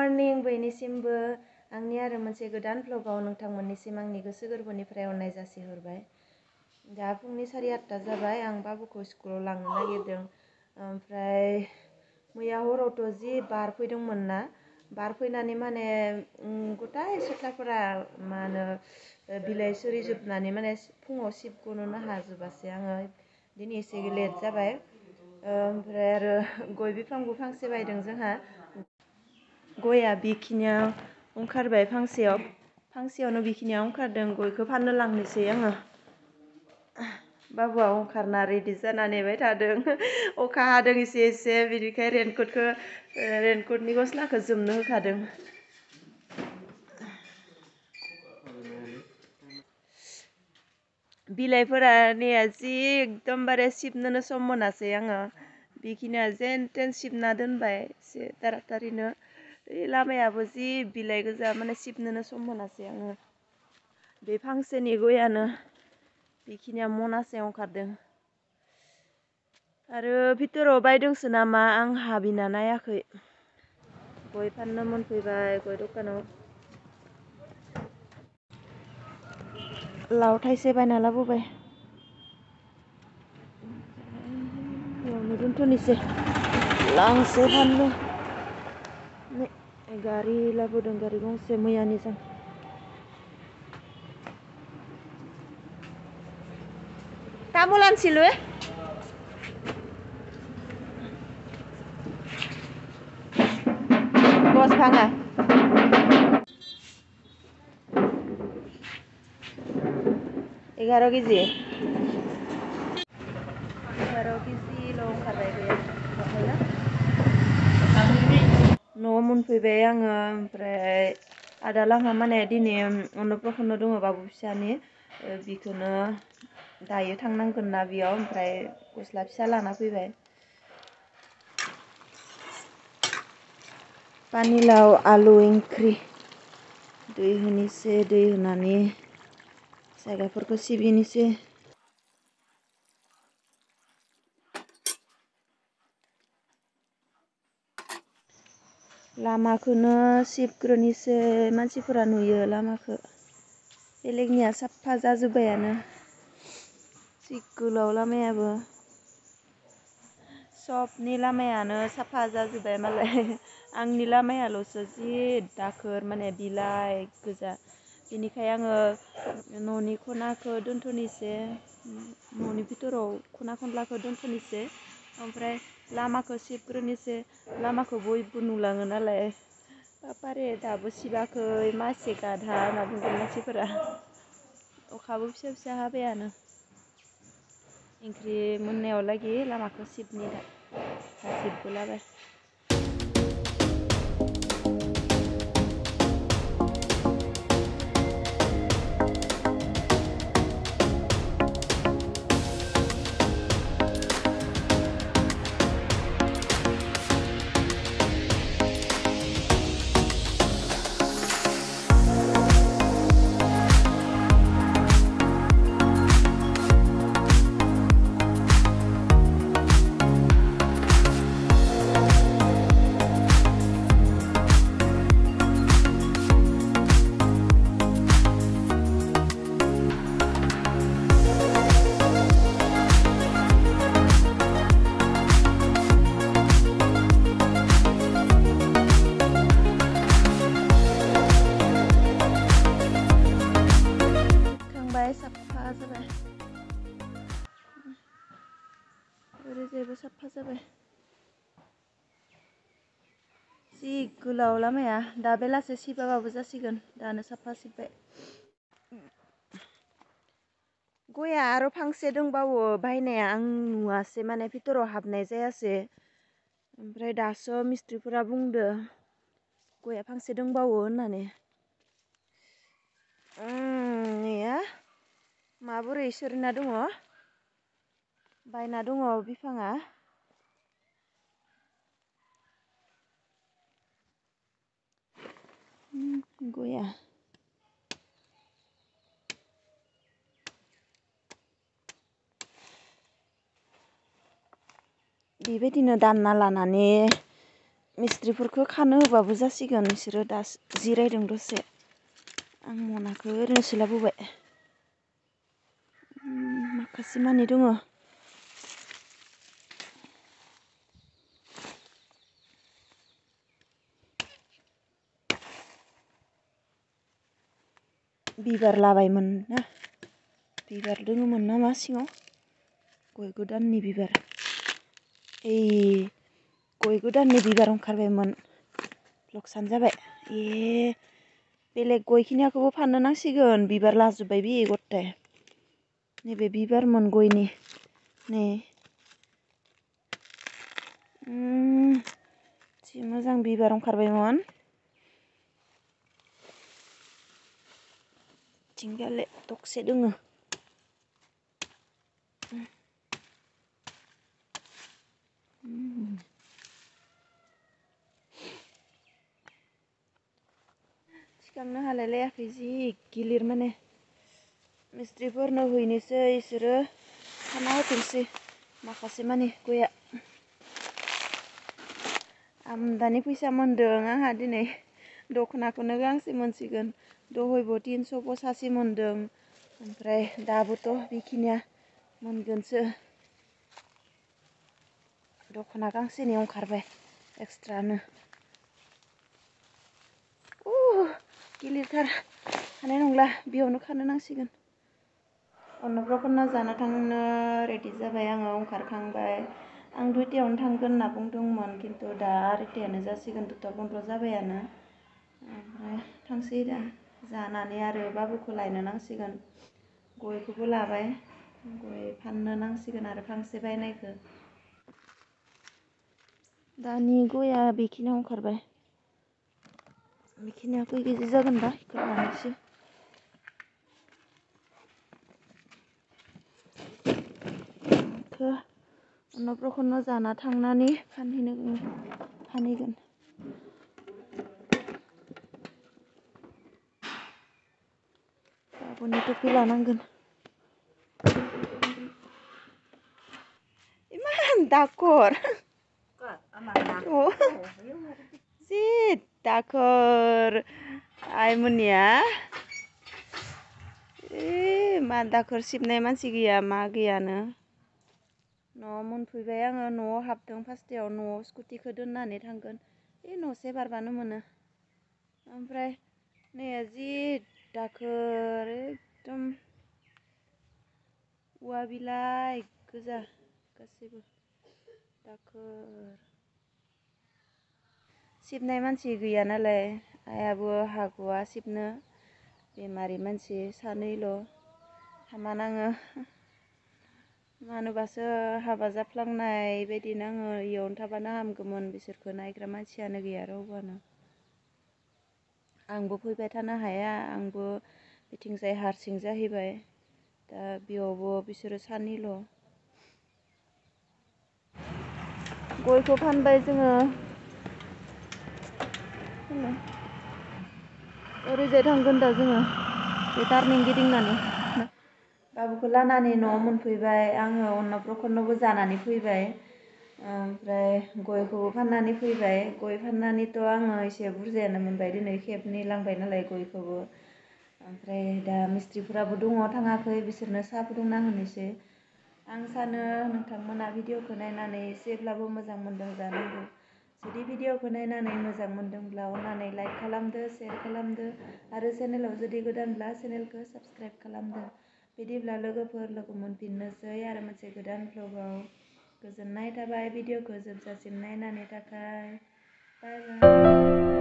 Morning बयनिसिमबो आंनि आरो मोनसे गोदान ब्लगाव नोंथांमोननिसिम आंनि गोसो गोरबोनिफ्राय अननाय जासिहरबाय। दा फुंनि 8:30 जाबाय आं बाबुखौ स्कुलाव लांनो नागिरदों। ओमफ्राय मैया हरावथ' जि बार फैदोंमोन ना, बार फैनानै माने गथाय सिथ्लाफोरा मा होनो बिलाइ सिरिजोबनानै माने फुङाव सिबग'नोनो हाजोबासै आङो। दिनै एसे लेट जाबाय। ओमफ्राय आरो गय बिफांबो फांसे बायदों जोंहा। गया बेखिनियाव ओंखारबाय फांसेयावनो बेखिनियाव ओंखारदों। गयखौ फाननो लांनोसै आङो। बाबुआ ओंखारना रेडि जाना नेबाय थादों। अखा हादों एसे एसे, बिनिखाय रेनकटनि गस्लाखौ जोमनो होखादों। बिलाइफोरा नैया जि एकदमबारे सिबनोनो सम मोनासै आङो। बेखिनिया जेन तेन सिबना दोनबाय एसे तारातारिनो। लामायाबो जि बिलाइ गोजा, माने सिबनोनो सम मोनासै आङो। बे फांसेनि गयानो बेखिनिया मनासे ओंखारदों। आरो भितराव बायदोंसो नामा आं हाबिना नायाखै। गय फाननो मोनफैबाय गय दखानाव। लाव थाइसे बायना लाबोबाय। बेयावनो दोनथ'नोसै, लांसै फाननो। गारि लाबोदों, गारि गंसे मैयानिजों। तामुल आनसिलै। दस भाङा। 11 केजि। 11 केजिल' ओंखारबाय गया। न'आव मोनफैबाय आङो। ओमफ्राय आदा लाहा माने दिनै अन्नप्रसन दङ बाबु फिसानि। बिखौनो दायो थांनांगोन ना बेयाव, ओमफ्राय गस्ला फिसा लाना फैबाय। पानिलाव आलु ओंख्रि। दै होनोसै, दै होनानै जायगाफोरखौ सिबिनोसै। लामाखौनो सिबग्रोनोसै, मानसिफोरा नुयो लामाखौ। बेलेगनिया साफा जाजोब्बायानो। जि गोलाव लामायाबो। सबनि लामायानो साफा जाजोब्बाय मालाय। आंनि लामायाल'सो जि दाखोर, माने बिलाइ गोजा। बेनिखाय आङो न'नि खनाखौ दोनथ'नोसै, न'नि भितराव खना खनलाखौ दोनथ'नोसै। ओमफ्राय लामाखौ सिबग्रोनोसै। लामाखौ बयबो नुलाङो नालाय। बापारे दाबो सिबाखै, मासे गाधा होनना बुंगोन मानसिफोरा। अखाबो फिसा फिसा हाबायानो। ओंख्रि मोननायाव लागि लामाखौ सिबनि दा। सिबबोलाबाय। साफा जाबाय। ओरैजायबो साफा जाबाय। जि गोलाव लामाया, दा बेलासे सिबाबाबो जासिगोन। दानो साफा सिबबाय। गया आरो फांसे दंबावो बायनाया, आं नुवासै, माने भितराव हाबनाय जायासै। ओमफ्राय दासो मिस्ट्रिफोरा बुंदो गया फांसे दंबावो होननानै। नैया माबोरै सोरना दङ, बायना दङ बिफाङा। गया बेबायदिनो दानना लानानै मिस्ट्रिफोरखौ खानो होबाबो जासिगोन बिसोरो दा जिरायदों दसे आं मनाखौ ओरैनो सोलाबोबाय माखासे मानि दङ बिबार लाबायमोन ना बिबार दङमोन नामा सिङाव गय गोदाननि बिबार गय गोदाननि बिबार ओंखारबायमोन लकसान जाबाय बेलेग गयखिनियाखौबो फाननो नांसिगोन बिबार लाजोब्बाय बे गथाय नैबे बिबारमोन गयनि नै जि मोजां बिबार ओंखारबायमोन थिंगाले दक्से दोङो थिखांनो हालाय लायाखै जि गिलिर माने मिस्ट्रिफोरनो हैनोसै इसोरो खाना होथोंसै माखासे मानि गया आमदानि फैसा मोनदों आंहा दिनै दख'नाखौनो गांसे मोनसिगोन दहायबो 300 पसासि मोनदों ओमफ्राय दाबोथ' बेखिनिया मोनगोनसो दख'ना गांसेनि ओंखारबाय एक्सट्रानो गिलिरथार हानाय नंला बेयावनो खानो नांसिगोन अन्नप्रसन्न जानो थांनो रेडि जाबाय आङो ओंखारखांबाय आं 2टायावनो थांगोन होनना बुंदोंमोन खिन्थु दा 2टायानो जासिगोन 2:15 जाबायानो ओमफ्राय थांसै दा जानानै आरो बाबुखौ लायनो नांसिगोन गयखौबो लाबाय गय फाननो नांसिगोन आरो फांसे बायनायखौ दानि गया बेखिनियाव ओंखारबाय बेखिनिया खै केजि जागोनबा बेखौ लानोसै अन्नप्रसन्न जाना थांनानै फानहैगोन बाबुनि टुपि लानांगोन इमान दाखर जि दाखर आइमोननिया मा दाखर सिबनाय मानसि गैया मा गैयानो न'आव मोनफैबाय आङो न'आव हाबदों फार्स्टआव न'आव स्कुटिखौ दोननानै थांगोन न'से बारबानो मोनो ओमफ्राय नै जि दाखोर एकदम औवा बिलाइ गोजा गासैबो दाखोर सिबनाय मानसि गैया नालाय आइयाबो हाग'आ सिबनो बेमारि मानसि सानैल' हामा नाङो मानोबासो हाबा जाफ्लांनाय बायदि नाङो इयावनो थाबानो हामगौमोन बिसोरखौ नायग्रा मानसियानो गैया रावबोआनो आंबो फैबाय थानो हाया आंबो बिथिंजाय हारसिं जाहैबाय दा बेयावबो बिसोरो सानैल' गयखौ फानबाय जोङो ओरैजाय थांगोन दा जोङो बे टार्निं गिदिंनानै बाबुखौ लानानै न'आव मोनफैबाय आङो अन्नप्रसन्नबो जानानै फैबाय ओमफ्राय गयखौबो फाननानै फैबाय गय फाननानैथ' आङो एसे बुरजायानो मोनबाय दिनै खेबनै लांबाय नालाय गयखौबो ओमफ्राय दा मिस्ट्रिफोराबो दङ थाङाखै बिसोरनो साहा फुदुंना होनोसै आं सानो नोंथांमोना भिडिअखौ नायनानै एसेब्लाबो मोजां मोनदों जानांगौ जुदि भिडिअखौ नायनानै मोजां मोनदोंब्ला अननानै लाइक खालामदो शेयार खालामदो आरो चेनेलाव जुदि गोदानब्ला चेनेलखौ साबस्क्राइब खालामदो बिदिब्ला लोगोफोर लोगो मोनफिननोसै आरो मोनसे गोदान भ्लगाव गोजोननाय थाबाय भिडिअखौ जोबजासिम नायनायनि थाखाय बाय बाय